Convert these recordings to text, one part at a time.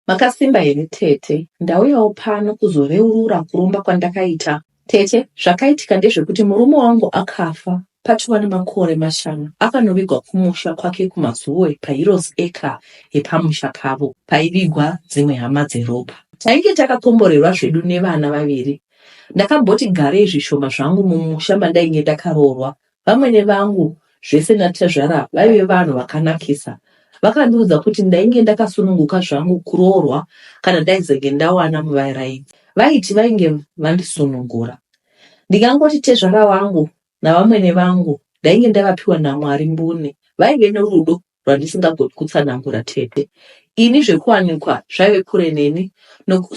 Makasimba here tete? Ndauyawo pano kuzoreurura kuromba kwandakaita. Tete, zvakaitika ndezvekuti murume wangu akafa patova nemakore mashanu. Akanovigwa kumusha kwake kuMazowe paHeroes Acre yepamusha pavo paivigwa dzimwe hama dzeropa. Tainge takakomborerwa zvedu nevana vaviri. Ndakamboti garei zvishoma zvangu mumusha mandainge ndakaroorwa Vamwene vangu zvese natezvara vaive vanhu vakanakisa. Vakandiudza kuti ndainge ndakasununguka zvangu kuroorwa kana ndaizenge ndawana muvaraidzi. Vaiti vainge vandisunungura. Ndingangoti tezvara vangu navamwene vangu ndainge ndavapiwa naMwari mbune. Vaive nerudo rwandisingagoni kutsanangura tete. Ini zvekuwanikwa zvaive kure neni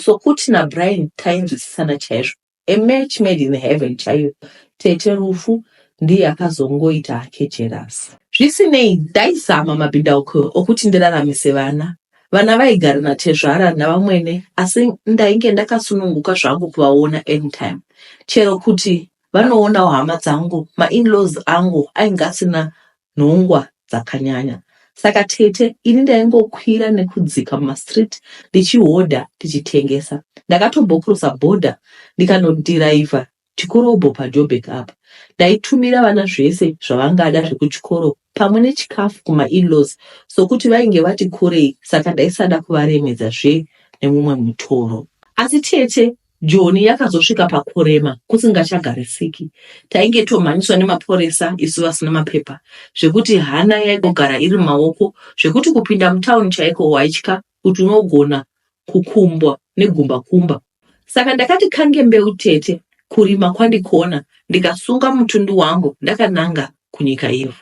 sokuti naBrian tainzwisisana chaizvo. A match made in heaven chaiyo. Tete Rufu ndiye akazongoita hake jerasi. Zvisinei, ndaizama mabhindauko okuti ndiraramise vana. Vana vaigara natezvara navamwene asi ndainge ndakasununguka zvangu kuvaona anytime. Chero kuti vanoonawo hama dzangu, mainlaws angu ainge asina nhongwa dzakanyanya. Saka tete ini ndaingokwira nekudzika mumastreet ndichihodha ndichitengesa. Ndakatombokrosa border ndikanodhiraivha chikorobho paJoburg apa. Ndaitumira vana zvese zvavangada zvekuchikoro pamwe nechikafu kumainlaws sokuti vainge vati kurei saka ndaisada kuvaremedza zve nemumwe mutoro. Asi tete Joni yakazosvika pakurema kusingachagarisiki. Tainge tomhanyiswa nemaporesa isu vasina mapepa zvekuti hana yaigogara iri mumaoko zvekuti kupinda mutown chaiko waitya kuti unogona kukumbwa negumbakumba. Saka ndakati kange mbeu tete kurima kwandikona ndikasunga mutundu wangu ndakananga kunyika ivhu.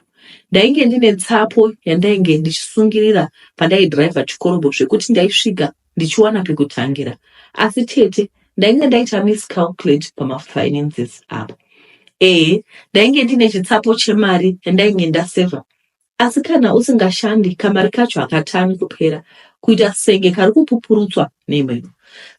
Ndainge ndine tsapo yandainge ndichisungirira pandaidriver chikorobho zvekuti ndaisvika ndichiwana pekutangira asi tete ndainge ndaita miscalculate pamafinances apo. Ehe ndainge ndine chitsapo chemari yandainge ndasevha asi kana usingashandi kamari kacho hakatani kupera kuita senge kari kupupurutswa nemhepo.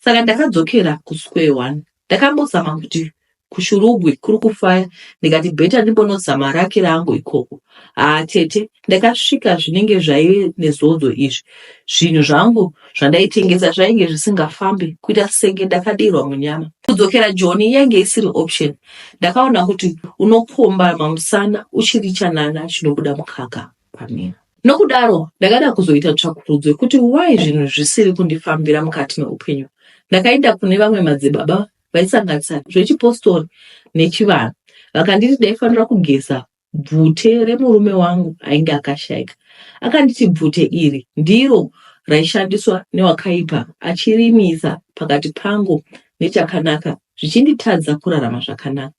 Saka ndakadzokera kusquare one. Ndakambozama kuti kuShurugwi kuri kufaya ndikati better ndimbonozama raki rangu ikoko. Haa tete ndakasvika zvinenge zvaive nezodzo izvi. Zvinhu zvangu zvandaitengesa zvainge zvisingafambi kuita senge ndakadirwa munyama. Kudzokera Joni yainge isiri option. Ndakaona kuti unokomba mamusana uchiri chanana chinobuda mukaka pamhino. Nokudaro ndakada kuzoita tsvakurudzo yekuti why zvinhu zvisiri kundifambira mukati meupenyu. Ndakaenda kune vamwe madzibaba vaisanganisa zvechipostori nechivanhu vakanditi ndaifanira kugeza bvute remurume wangu ainge akashaika. Akanditi bvute iri ndiro raishandiswa newakaipa achirimisa pakati pangu nechakanaka zvichinditadza kurarama zvakanaka.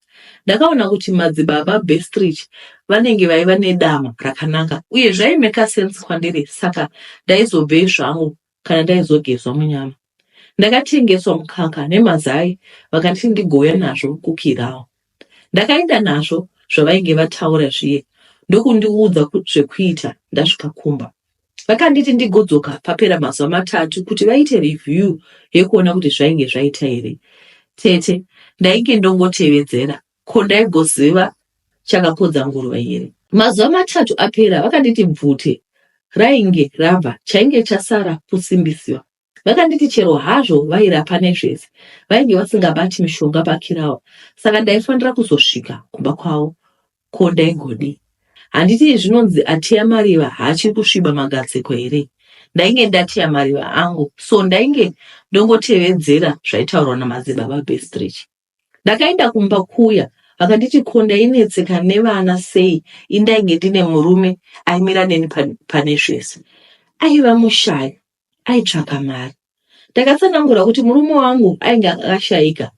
Ndakaona kuti madzibaba Bestrich vanenge vaiva nedama rakanaka uye zvaimeka sense kwandiri saka ndaizobvei zvangu kana ndaizogezwa munyama. Ndakatengeswa mukaka nemazai vakanditi ndigouya nazvo kukirawo. Ndakaenda nazvo zvavainge vataura zviye ndokundiudza zvekuita ndasvika kumba. Vakanditi ndigodzoka papera mazuva matatu kuti vaite review yekuona kuti zvainge zvaita here. Tete, ndainge ndongotevedzera ko ndaigoziva chakakodza nguruve here. Mazuva matatu apera vakanditi bvute rainge rabva chainge chasara kusimbisiwa. Vakanditi chero hazvo vairapa nezvese vainge vasingabati mishonga pakirawa saka ndaifanira kuzosvika kumba kwavo ko ndaigodii. Handiti zvinonzi ateya mariva haachiri kusviba magadziko here? Ndainge ndateya mariva angu so ndainge ndongotevedzera zvaitaurwa namadzibaba Bestrich. Ndakaenda kumba kuya vakanditi ko ndainetseka nevana sei indainge ndine murume aimira neni pane zvese. Aiva mushayi aitsvaka mari. Ndakatsanangura kuti murume wangu ainge akashaika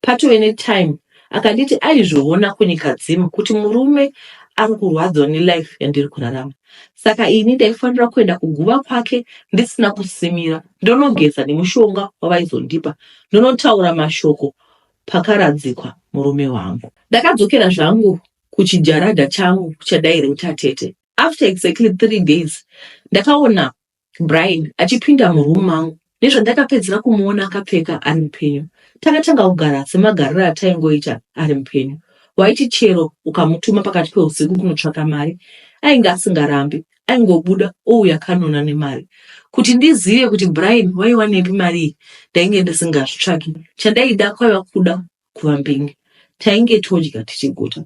patove netime akanditi aizviona kunyika dzimu kuti murume ari kurwadzwa nelife yandiri kurarama saka ini ndaifanira kuenda kuguva kwake ndisina kusimira ndonogeza nemushonga wavaizondipa ndonotaura mashoko pakaradzikwa murume wangu. Ndakadzokera zvangu kuchijaradha changu chandairenta tete. After exactly 3 days ndakaona Brian achipinda muroom mangu nezvandakapedzera kumuona akapfeka ari mupenyu. Takatanga kugara semagariro ataingoita ari mupenyu. Waiti chero ukamutuma pakati peusiku kunotsvaka mari ainge asingarambi. Aingobuda ouya kanona nemari. Kuti ndizive kuti Brian waiwanepi mari iyi ndainge ndisingazvitsvaki. Chandaida kwaiva kuda kuva mbinga. Tainge todya tichiguta.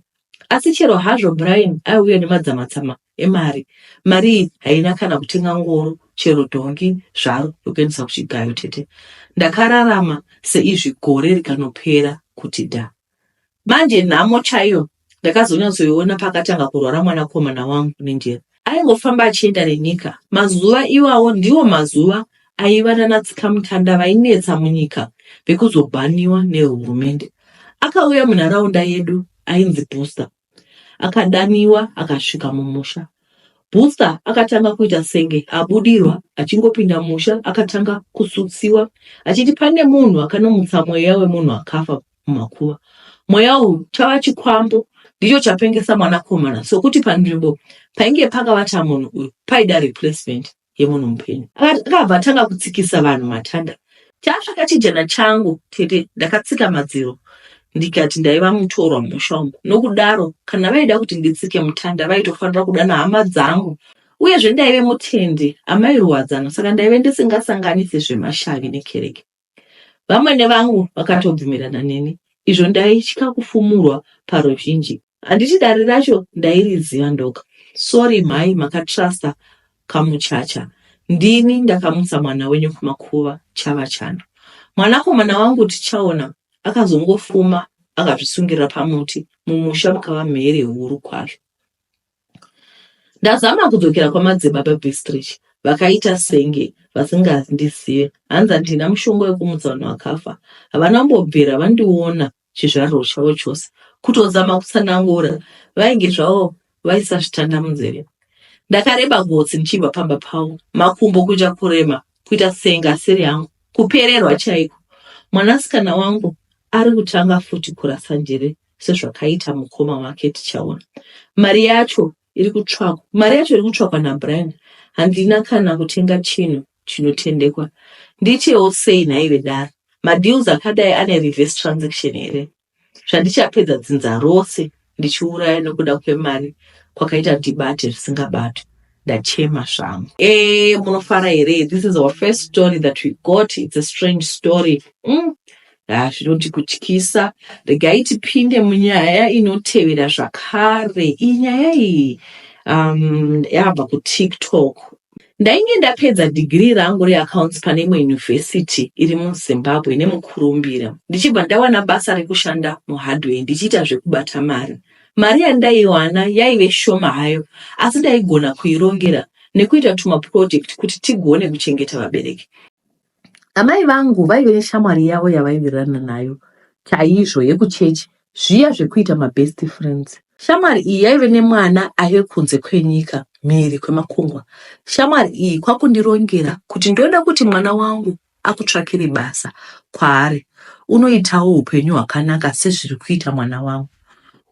Asi chero hazvo Brian aiuya nemadzamatsama emari, mari iyi haina kana kutenga ngoro chero dhongi zvaro rekuendesa kuchigayo tete. Ndakararama seizvi gore rikanopera kuti dha. Manje nhamo chaiyo ndakazonyatsoiona pakatanga kurwara mwanakomana wangu nenjere. Aingofamba achienda nenyika. Mazuva iwawo ndiwo mazuva aiva nanatsikamutanda vainetsa munyika vekuzobhaniwa nehurumende. Akauya munharaunda yedu ainzi Booster. Akadaniwa akasvika mumusha. Booster akatanga kuita senge abudirwa achingopinda musha akatanga kusutsiwa achiti pane munhu akanomutsa mweya wemunhu akafa mumakuva. Mweya uyu chava chikwambo ndicho chapengesa mwanakomana sokuti panzvimbo painge pakavata munhu uyu paida replacement yemunhu mupenyu. Akabva atanga kutsikisa vanhu matanda. Chasvika chijana changu tete ndakatsika madziro ndikati ndaiva mutorwa mumusha umu nokudaro kana vaida kuti nditsike mutanda vaitofanira kudana hama dzangu uyezve ndaive mutendi amai Ruwadzano saka ndaive ndisingasanganisi zvemashavi nekereke. Vamwene vangu vakatobvumirana neni izvo ndaitya kufumurwa paruzhinji. Handiti dare racho ndairiziva ndoga. Sorry mhai makatruster kamuchacha. Ndini ndakamutsa mwana wenyu kumakuva chava chando. Mwanakomana wangu Tichaona akazongofuma akazvisungirira pamuti mumusha mukava mhere huru kwazvo. Ndazama kudzokera kwamadzibaba Bistrich vakaita senge vasingandizive hanzi handina mushonga wekumutsa vanhu vakafa. Havana kumbobvira vandiona chizvariro chavo chose. Kutozama kutsanangura vainge zvavo vaisa zvitanda munzeve. Ndakareba gotsi ndichibva pamba pavo, makumbo kuita kurema, kuita senge asiri angu, kupererwa chaiko. Mwanasikana wangu ari kutanga futi kurasa njere sezvakaita mukoma wake Tichaona. Mari yacho iri kutsvakwa mari yacho iri kutsvakwa naBrian handina kana kutenga chinhu chinotendekwa. Ndiitewo sei nhai vedare? Madeals akadai ane reverse transaction here? Zvandichapedza dzinza rose ndichiuraya nokuda kwemari kwakaita ndibate zvisingabatwi. Ndachema zvangu. Eh, munofara here? This is our first story that we got. It's a strange story. Ah, zvinoti kutyisa. Regai tipinde munyaya inotevera zvakare. Iyi nyaya iyi yabva kuTikTok. Ndainge ndapedza degree rangu reaccounts pane imwe university iri muZimbabwe nemukurumbira ndichibva ndawana basa rekushanda muhardware ndichiita zvekubata mari. Mari yandaiwana yaive shoma hayo asi ndaigona kuirongera nekuita tumaproject kuti tigone kuchengeta vabereki. Amai vangu vaive neshamwari yavo yavaiwirirana nayo chaizvo yekuchechi zviya zvekuita mabest friends. Shamwari iyi yaive nemwana aive kunze kwenyika mhiri kwemakungwa. Shamwari iyi kwakundirongera kuti ndoda kuti mwana wangu akutsvakire basa kwaari unoitawo upenyu hwakanaka sezviri kuita mwana wangu.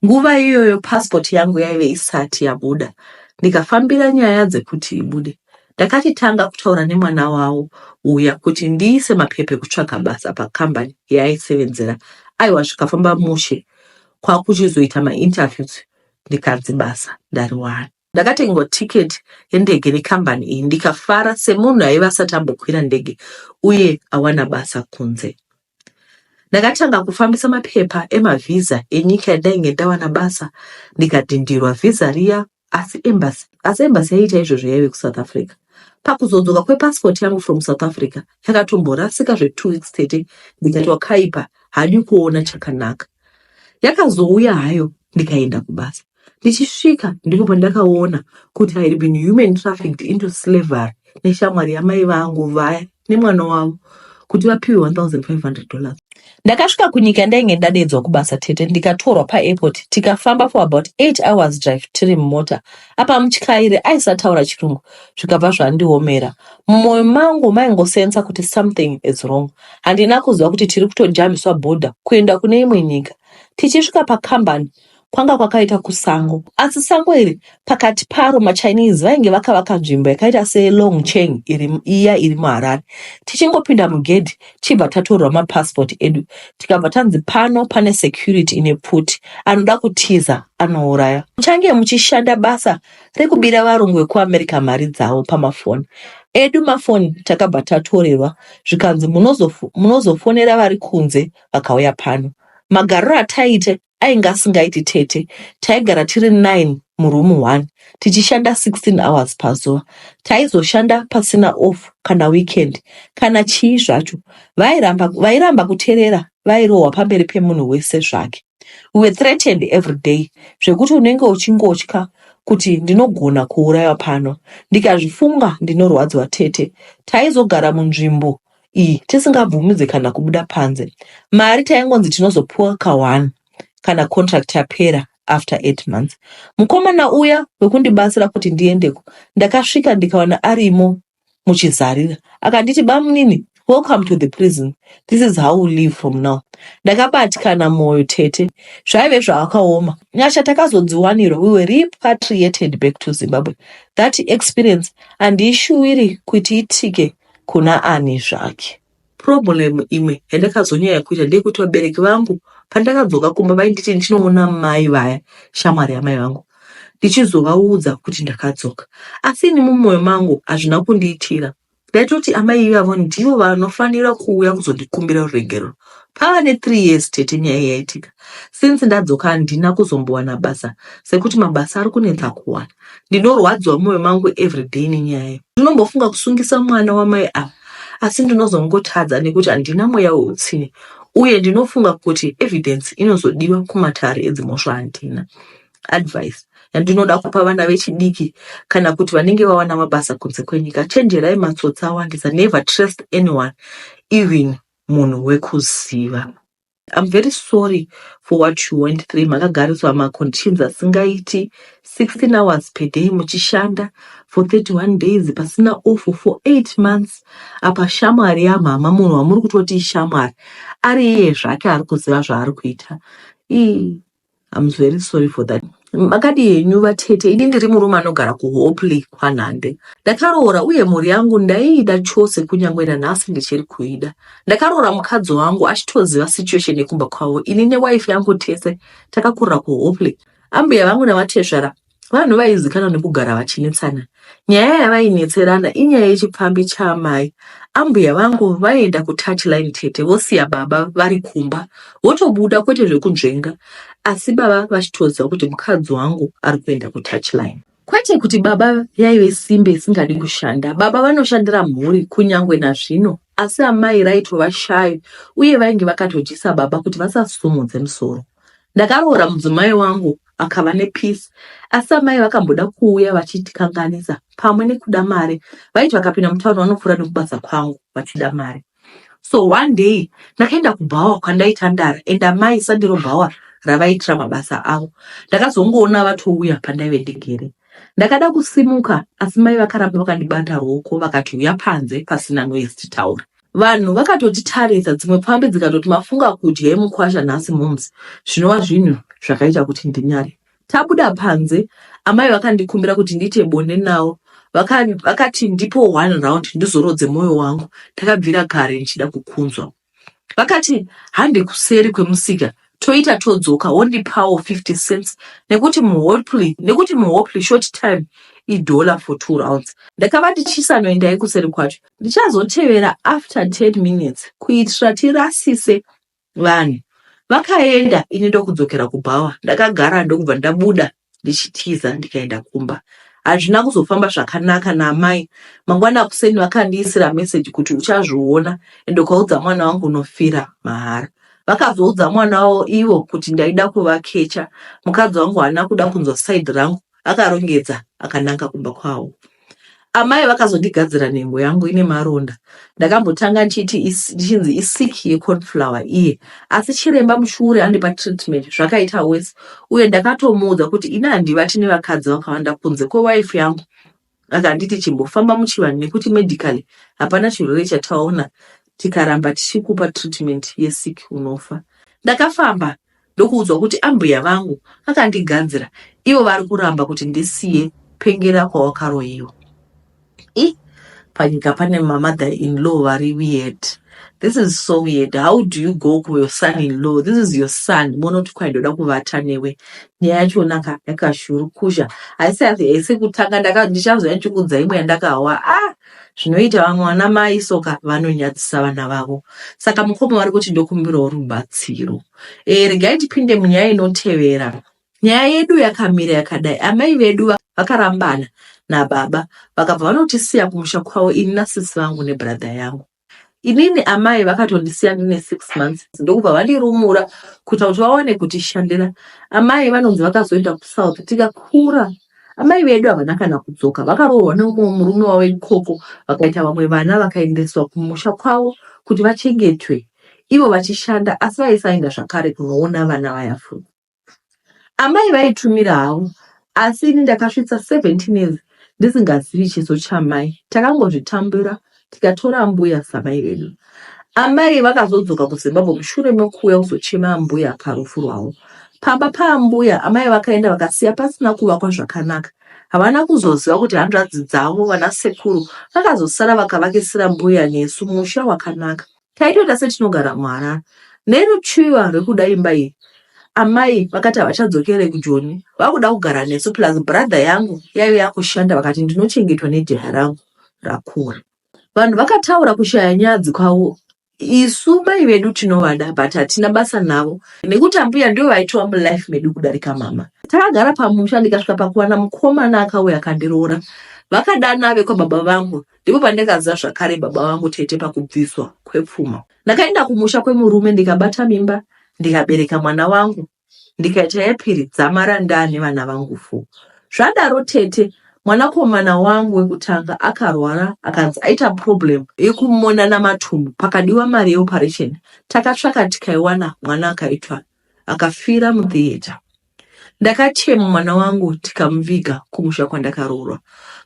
Nguva iyoyo passport yangu yaive isati yabuda ndikafambira nyaya dzekuti ibude. Ndakachitanga kutaura nemwana wavo uya kuti ndiise mapepa ekutsvaga basa pakambani yaaisevenzera. Aiwa zvikafamba mushe kwakuchizoita mainterviews ndikanzi basa ndariwana. Ndakatengerwa ticket yendege nekambani iyi ndikafara semunhu aive asati ambokwira ndege uye awana basa kunze. Ndakatanga kufambisa mapepa emavhiza enyika yandainge ndawana basa ndikadhindirwa vhiza riya asi embassy asi embassy yaiita izvozvo yaive kuSouth Africa. Pakuzodzoka kwepassport yangu from South Africa yakatomborasika zvetwo weeks tete ndikati wakaipa haadi kuona chakanaka. Yakazouya hayo ndikaenda kubasa. Ndichisvika ndipo pandakaona kuti I had been human trafficked into slavery neshamwari yamai vangu vaya nemwana wavo kuti vapiwe 1500 dollars. Ndakasvika kunyika yandainge ndadedzwa kubasa tete ndikatorwa paairport tikafamba for about 8 hours drive tiri mumota. Apa mutyairi aisataura chirungu zvikabva zvandiomera. Mumwoyo mangu maingosensa kuti something is wrong. Handina kuziva kuti tiri kutojambiswa border kuenda kune imwe nyika. Tichisvika pakambani. Kwanga kwakaita kusango. Asi sango iri pakati paro maChinese vainge vakavaka nzvimbo yakaita seLong Cheng iri iya iri muHarare. Tichingopinda mugedhi tichibva tatorerwa mapassport edu tikabva tanzi pano pane security ine pfuti anoda kutiza anouraya. Muchange muchishanda basa rekubira varungu vekuAmerica mari dzavo pamafoni edu mafoni takabva tatorerwa zvikanzi munozofonera vari kunze vakauya pano. Magariro ataiita ainge asingaiti tete. Taigara tiri 9 muroom 1 tichishanda 16 hours pazuva. Taizoshanda pasina off kana weekend kana chii zvacho. Vairamba, vairamba kuterera vairohwa pamberi pemunhu wese zvake. We were threatened every day zvekuti unenge uchingotya kuti ndinogona kuuraiwa pano. Ndikazvifunga ndinorwadziwa tete. Taizogara munzvimbo iyi tisingabvumidze kana kubuda panze. Mari taingonzi tinozopuwa ka1 kana contract yapera after 8 months. Mukomana uya wekundibatsira kuti ndiendeko ndakasvika ndikawana arimo muchizarira akanditi bamunini welcome to the prison this is how we live from now ndakabatikana mwoyo tete zvaive zvakaoma nyasha takazodziwanirwa we were repatriated back to zimbabwe that experience handiishuwiri kuti itike kuna ani zvake. Problem imwe yandakazonyanya kuita ndeyekuti vabereki vangu pandakadzoka kumba vainditi ndichinoona mai vaya shamwari yamai vangu ndichizovaudza kuti ndakadzoka asi ini mumwoyo mangu hazvina kundiitira ndaitoti amai ivavo ndivo vanofanira kuuya kuzondikumbira ruregerero pava nethree years tete nyaya yaitika since ndadzoka handina kuzombowana basa sekuti mabasa ari kunetsa kuwana Ndinorwadziwa moyo mangu everyday nenyaya iyi. Ndinombofunga kusungisa mwana wamai ava asi ndinozongotadza nekuti handina mweya weutsinye uye ndinofunga kuti evidence inozodiwa kumatare edzimhosva handina. Advice yandinoda kupa vana vechidiki kana kuti vanenge vawana mabasa kunze kwenyika, chenjerai matsotsi awandisa, never trust anyone even munhu wekuziva. I'm very sorry for what you went through. Makagariswa maconditions asingaiti 16 hours per day muchishanda for 31 days pasina off for 8 months. Apa shamwari yamama munhu wamuri kutoti ishamwari ari iye zvake ari kuziva zvaari kuita. Ii I'm very sorry for that. Makadii henyu vatete, ini ndiri murume anogara kuHopley kwaNhande. Ndakaroora uye mhuri yangu ndaiida chose kunyangwe nanhasi ndichiri kuida. Ndakaroora mukadzi wangu achitoziva situation yekumba kwavo. Ini newife yangu tese takakurira kuHopley. Ambuya vangu navatezvara Vanhu vaizikanwa nekugara vachinetsana. Nyaya yavainetserana inyaya yechipfambi chaamai. Ambuya vangu vaienda kutouchline tete vosiya baba vari kumba votobuda kwete zvekunzvenga asi baba vachitoziva kuti mukadzi wangu ari kuenda kutouchline. Kwete kuti baba yaive simbe isingadi kushanda, baba vanoshandira mhuri kunyangwe nazvino asi amai raitova shavi uye vainge vakatodyisa baba kuti vasasumudze musoro. Ndakaroora mudzimai wangu akava nepeace asi amai vakamboda kuuya vachitikanganisa pamwe nekuda mari vaiti vakapinda mutown vanopfuura nekubasa kwangu vachida mari so one day ndakaenda kubhawa kwandaitandara and amai sandiro bhawa ravaitira mabasa avo ndakazongoona vatouya pandaive ndigere ndakada kusimuka asi mai vakaramba vakandibata ruoko vakati uya panze pasina noise titaure Vanhu vakatotitarisa, dzimwe pfambi dzikatoti mafunga kudya yemukwasha nhasi mom's, zvinova zvinhu zvakaita kuti ndinyare. Tabuda panze, amai vakandikumbira kuti ndiite bonde navo vakati ndipo one round ndizorodze moyo wangu, ndakabvira kare ndichida kukunzwa. Vakati hande kuseri kwemusika toita todzoka wondipawo 50 cents nekuti muHopley nekuti muHopley short time idollar for two rounds. Ndakavati chisanoendai kuseri kwacho Ndichazotevera after 10 minutes kuitira tirasise vanhu. Vakaenda ini ndokudzokera kubhawa. Ndakagara ndokubva ndabuda ndichitiza ndikaenda kumba. Hazvina kuzofamba zvakanaka naamai. Mangwana kuseni vakandiisira message kuti uchazviona ende ukaudza mwana wangu unofira mahara. Vakazoudza mwana wavo ivo kuti ndaida kuvakecha. Mukadzi wangu haana kuda kunzwa side rangu akarongedza akananga kumba kwavo. Amai vakazondigadzira nhengo yangu ine maronda. Ndakambotanga ndichiti ndichinzi isick yecornflower iye asi chiremba mushure andipa treatment zvakaita worse uye ndakatomuudza kuti ini handivati nevakadzi vakawanda kunze kwewife yangu akanditi chimbofamba muchivanhu nekuti medically hapana chirwere chataona tikaramba tichikupa treatment yesick unofa. Ndakafamba. Ndokuudzwa kuti ambuya vangu vakandigadzira ivo vari kuramba kuti ndisiye pengera kwawakaroyiwa. I panyika pane mamother in law vari weird. This is so weird. How do you go ku your son in law? This is your son. Monoti kwai ndoda kuvata newe. Nyaya yachona ka yakashurukusha. Haisi haisi kutanga ndaka ndichazouya ndichikuudza imwe yandakawa. Ah! Zvinoita vamwe vana mai soka vanonyadzisa vana vavo. Saka mukoma vari kuti ndokumbirawo rubatsiro. E, regai tipinde munyaya inotevera. Nyaya yedu yakamira yakadai. Amai vedu vakarambana nababa vakabva vanotisiya kumusha kwavo ini nasisi vangu nebrother yangu. Inini amai vakatondisiya ndine 6 months ndokubva vandirumura kuita kuti vawane kutishandira. Amai vanonzi vakazoenda kuSouth tikakura. Amai vedu havana kana kudzoka vakaroorwa neumwe murume wavo ikoko vakaita vamwe vana vakaendeswa kumusha kwavo kuti vachengetwe ivo vachishanda asi vaisaenda zvakare kunoona vana vaya futi. Amai vaitumira havo asi ini ndakasvitsa 17 years ndisingazivi chiso chamai. Takangozvitambira tikatora ambuya samai vedu. Amai vakazodzoka kuZimbabwe mushure mekuuya kuzochema ambuya parufu rwavo. Pamba paambuya amai vakaenda vakasiya pasina kuvakwa zvakanaka. Havana kuzoziva kuti hanzvadzi dzavo vanasekuru vakazosara vakavakisira mbuya nesu musha wakanaka. Taitoita setinogara muHarare. Neruchiva rwekuda imba iyi, amai vakati havachadzokere kuJoni, vakuda kugara nesu plus brother yangu yaive yakushanda vakati ndinochengetwa nejaya rangu rakura. Vanhu vakataura kushaya nyadzi kwavo. Isu mai vedu tinovada but hatina basa navo nekuti ambuya ndivo vaitova mulife medu kudarika mama. Takagara pamusha ndikasvika pakuwana mukomana akauya akandiroora. Vakadana vekwababa vangu Ndipo pandakaziva zvakare baba vangu tete pakubviswa kwepfuma. Ndakaenda kumusha kwemurume ndikabata mimba ndikabereka mwana wangu ndikaita yepiri dzamara ndaane vana vangu fo. Zvadaro tete mwanakomana wangu wekutanga akarwara akanzi aita problem yekumonana matumbu pakadiwa mari yeoperation takatsvaka tikaiwana mwana akaitwa akafira mutheatre. Ndakachema mwana wangu tikamuviga kumusha kwandakaroorwa.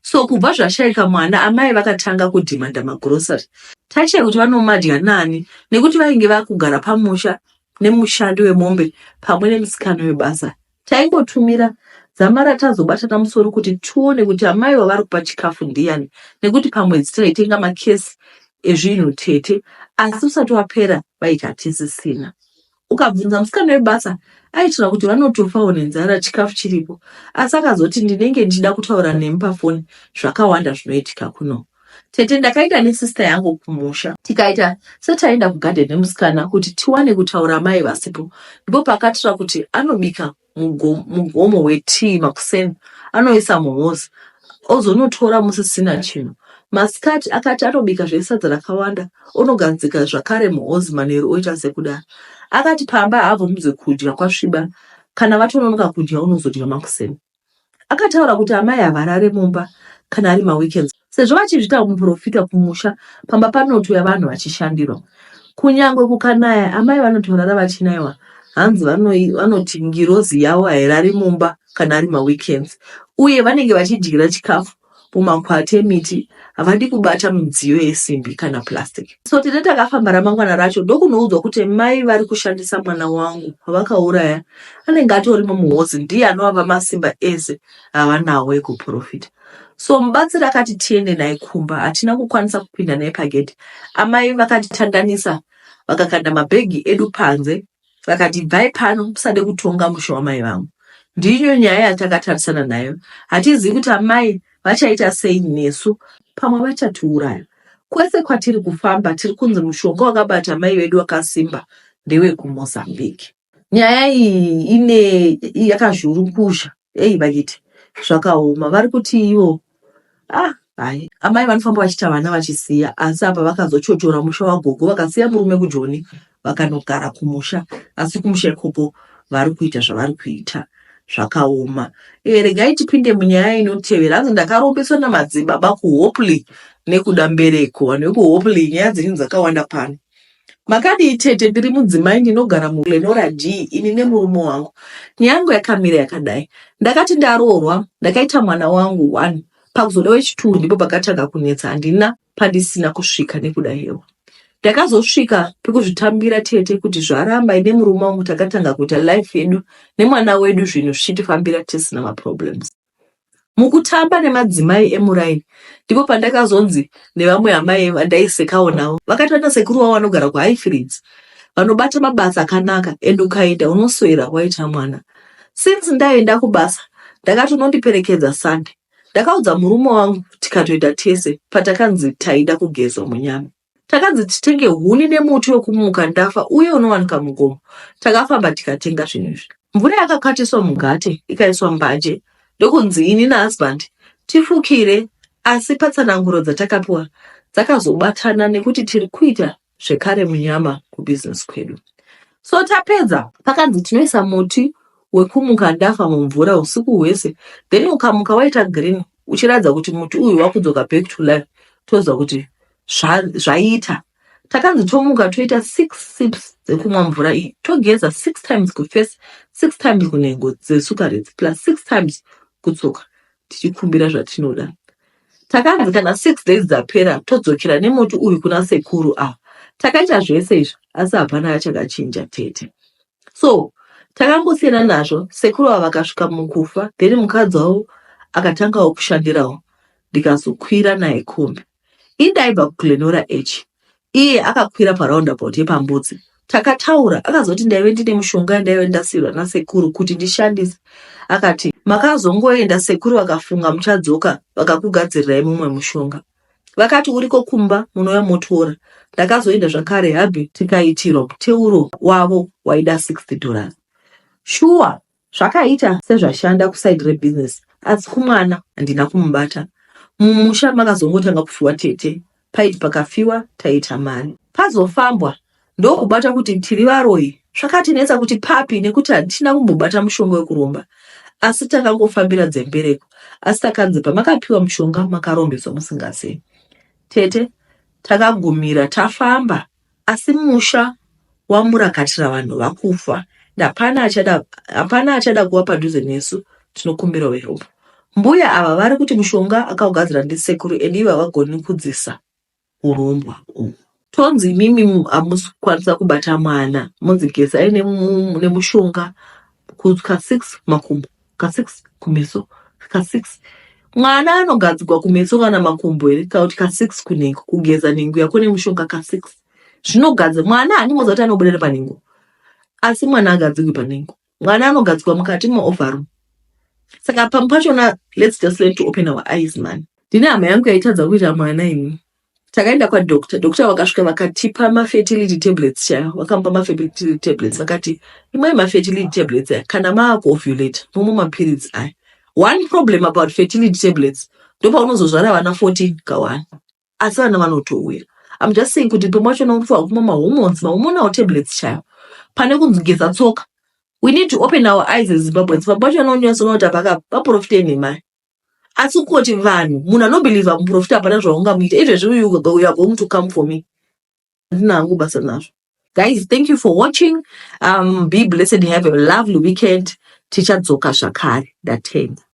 So kubva zvashaika mwana amai vakatanga kudhimanda magrocery. Tashaya kuti vanomadya nani nekuti vainge vakugara pamusha nemushandi wemombe pamwe nemusikana webasa. Taingotumira dzamara tazobatana musoro kuti tione kuti amai wavari kupa chikafu ndiyani nekuti pamwedzi taitenga makesi ezvinhu tete asi usati wapera vaiti hatisisina. Ukabvunza musikana webasa aitaura kuti vanotofawo nenzara chikafu chiripo asi akazoti ndinenge ndichida kutaura nemi pafoni zvakawanda zvinoitika kuno. Tete ndakaenda nesister yangu kumusha tikaita setaenda kugarden nemusikana kuti tiwane kutaura amai vasipo ndipo paakataura kuti anobika mugomo wetii makuseni anoisa muhozi ozonotora musisina chinhu. Masikati akati anobika zvesadza rakawanda onogadzika zvakare muhozi manheru oita sekudaro. Akati pamba haabvumidzwe kudya kwasviba kana vatononoka kudya unozodya makuseni. Akataura kuti amai havarare mumba kana ari maweekends sezvo vachizviita muprofita kumusha pamba panotouya vanhu vachishandirwa. Kunyangwe kukanaya amai vanotorara vachinaiwa hanzi vanoti ngirozi yavo hairari mumba kana ari maweekends uye vanenge vachidyira chikafu mumakwati emiti havadi kubata midziyo yesimbi kana plastic. So tete takafamba ramangwana racho ndokunoudzwa kuti mai vari kushandisa mwana wangu wavakauraya anenge atorimo muhozi ndiye anovapa masimba ese avanawo ekuprofita. So mubatsiri akati tiende naye kumba hatina kukwanisa kupinda naye pagedhi. Amai vakatitandanisa vakakanda mabhegi edu panze vakati ibvai pano musade kutonga musha wamai vangu. Ndiyo nyaya yatakatarisana nayo. Hatizivi kuti amai vachaita sei nesu pamwe vachatiuraya. Kwese kwatiri kufamba tiri kunzi mushonga wakabata mai vedu wakasimba ndewekumozambique. Nyaya iyi ine yakazhurukuzha ei vakiti zvakaoma vari kuti ivo ah hai amai vanofamba vachiita vana vachisiya asi apa vakazochochora musha wagogo vakasiya murume kujoni vakanogara kumusha asi kumusha ikoko vari kuita zvavari kuita zvakaoma e, regai tipinde munyaya inotevera hanzi ndakarombeswa namadzibaba kuhopley nekuda mbereko vanhu vekuhopley nyaya dzenyu dzakawanda pano Makadii tete, ndiri mudzimai ndinogara muGlenora D ini nemurume wangu. Nyaya yangu yakamira yakadai. Ndakati ndaroorwa ndakaita mwana wangu one pakuzoda wechitwo ndipo pakatanga kunetsa handina pandisina kusvika nekuda hewa. Ndakazosvika pekuzvitambira tete kuti zvaramba ini nemurume wangu takatanga kuita life yedu nemwana wedu zvinhu zvichitifambira tisina maproblems. Mukutamba nemadzimai emuraini ndipo pandakazonzi nevamwe amai vandaisekawo navo vakati vana sekuru vavo vanogara kuHighfields vanobata mabasa akanaka and ukaenda unoswera waita mwana. Since ndaenda kubasa ndakati unondiperekedza Sunday. Ndakaudza murume wangu tikatoenda tese patakanzi taida kugezwa munyama. Takanzi titenge huni nemuti wekumuka ndafa uye unowanika mugomo. Takafamba tikatenga zvinhu izvi. Mvura yakakatiswa mugate ikaiswa mbanje ndokunzi ini nahusband tifukire asi patsananguro dzatakapiwa dzakazobatana nekuti tiri kuita zvekare munyama kubusiness kwedu. So tapedza pakanzi tinoisa muti wekumuka ndafa mumvura usiku hwese then ukamuka waita green uchiratidza kuti muti uyu wakudzoka back to life toziva kuti zvaita takanzi tomuka toita six sips dzekumwa mvura iyi togeza six times kuface six times kunhengo dzesukaredzi plus six times kutsoka tichikumbira zvatinoda takanzi kana six days dzapera todzokera nemuti uyu kuna sekuru ava takaita zvese izvi asi hapana chakachinja tete so takangosiyana nazvo sekuru ava vakasvika mukufa then mukadzi wavo akatangawo kushandirawo ndikazokwira naye kombi indaibva kuGlenora H iye akakwira paroundabout yepambudzi takataura akazoti ndaive ndine mushonga yandaive ndasiyirwa nasekuru kuti ndishandise akati makazongoenda sekuru vakafunga muchadzoka vakakugadzirirai mumwe mushonga vakati uriko kumba munouya motora ndakazoenda zvakare hubby tikaitirwa muteuro wavo waida 60 dollars shuwa zvakaita sezvashanda kuside rebusiness asi kumwana handina kumubata mumusha makazongotanga kufiwa tete paiti pakafiwa taita mari pazofambwa ndokubata kuti tiri varoyi zvakatinetsa kuti papi nekuti hatina kumbobata mushonga wekuromba asi takangofambira dzembereko asi takanzi pamakapiwa mushonga makarombeswa musingazivi tete takagumira tafamba asi musha wamurakatira vanhu vakufa hapana achada hapana achada kuva padhuze nesu tinokumbirawo help mbuya ava vari kuti mushonga akaugadzira ndisekuru and ivo havagoni kudzisa urombwa uhu tonzi imimi hamusi kukwanisa kubata mwana munzi gezai nemushonga ka6 makumbo ka6 kumeso ka6 mwana anogadzigwa kumeso kana makumbo here kana kuti ka6 kunhengo kugeza nhengo yako nemushonga ka6 zvinogadzira mwana handimoziva kuti anobudira panhengo asi mwana agadzigwi panhengo mwana anogadzigwa mukati meovaru saka pamwe pachona let's just learn to open our eyes man ndine hama yangu yaitadza kuita mwana ini takaenda kwadoctor doctor vakasvika vakatipa mafertility tablets chaivo vakamupa mafertility tablets vakati imwai mafertility tablets aya kana maakuovulate momwe mapiritsi aya one problem about fertility tablets ndopaunozozvara vana 14 ka1 asi vana vanotouya I'm just saying kuti pamwe pachona unofanira kumwa mahormones mahormonal tablets chaivo pane kunzi geza tsoka we need to open our eyes as Zimbabweans pamwe pachona unonyatsoona kuti apaka vaprofita enhemai asi kungoti vanhu munhu anobhilivha muprofita hapana zvaungamuita izvezvi you are going to come for me handina hangu basa nazvo guys thank you for watching be blessed have a lovely weekend tichadzoka zvakare ndatenda.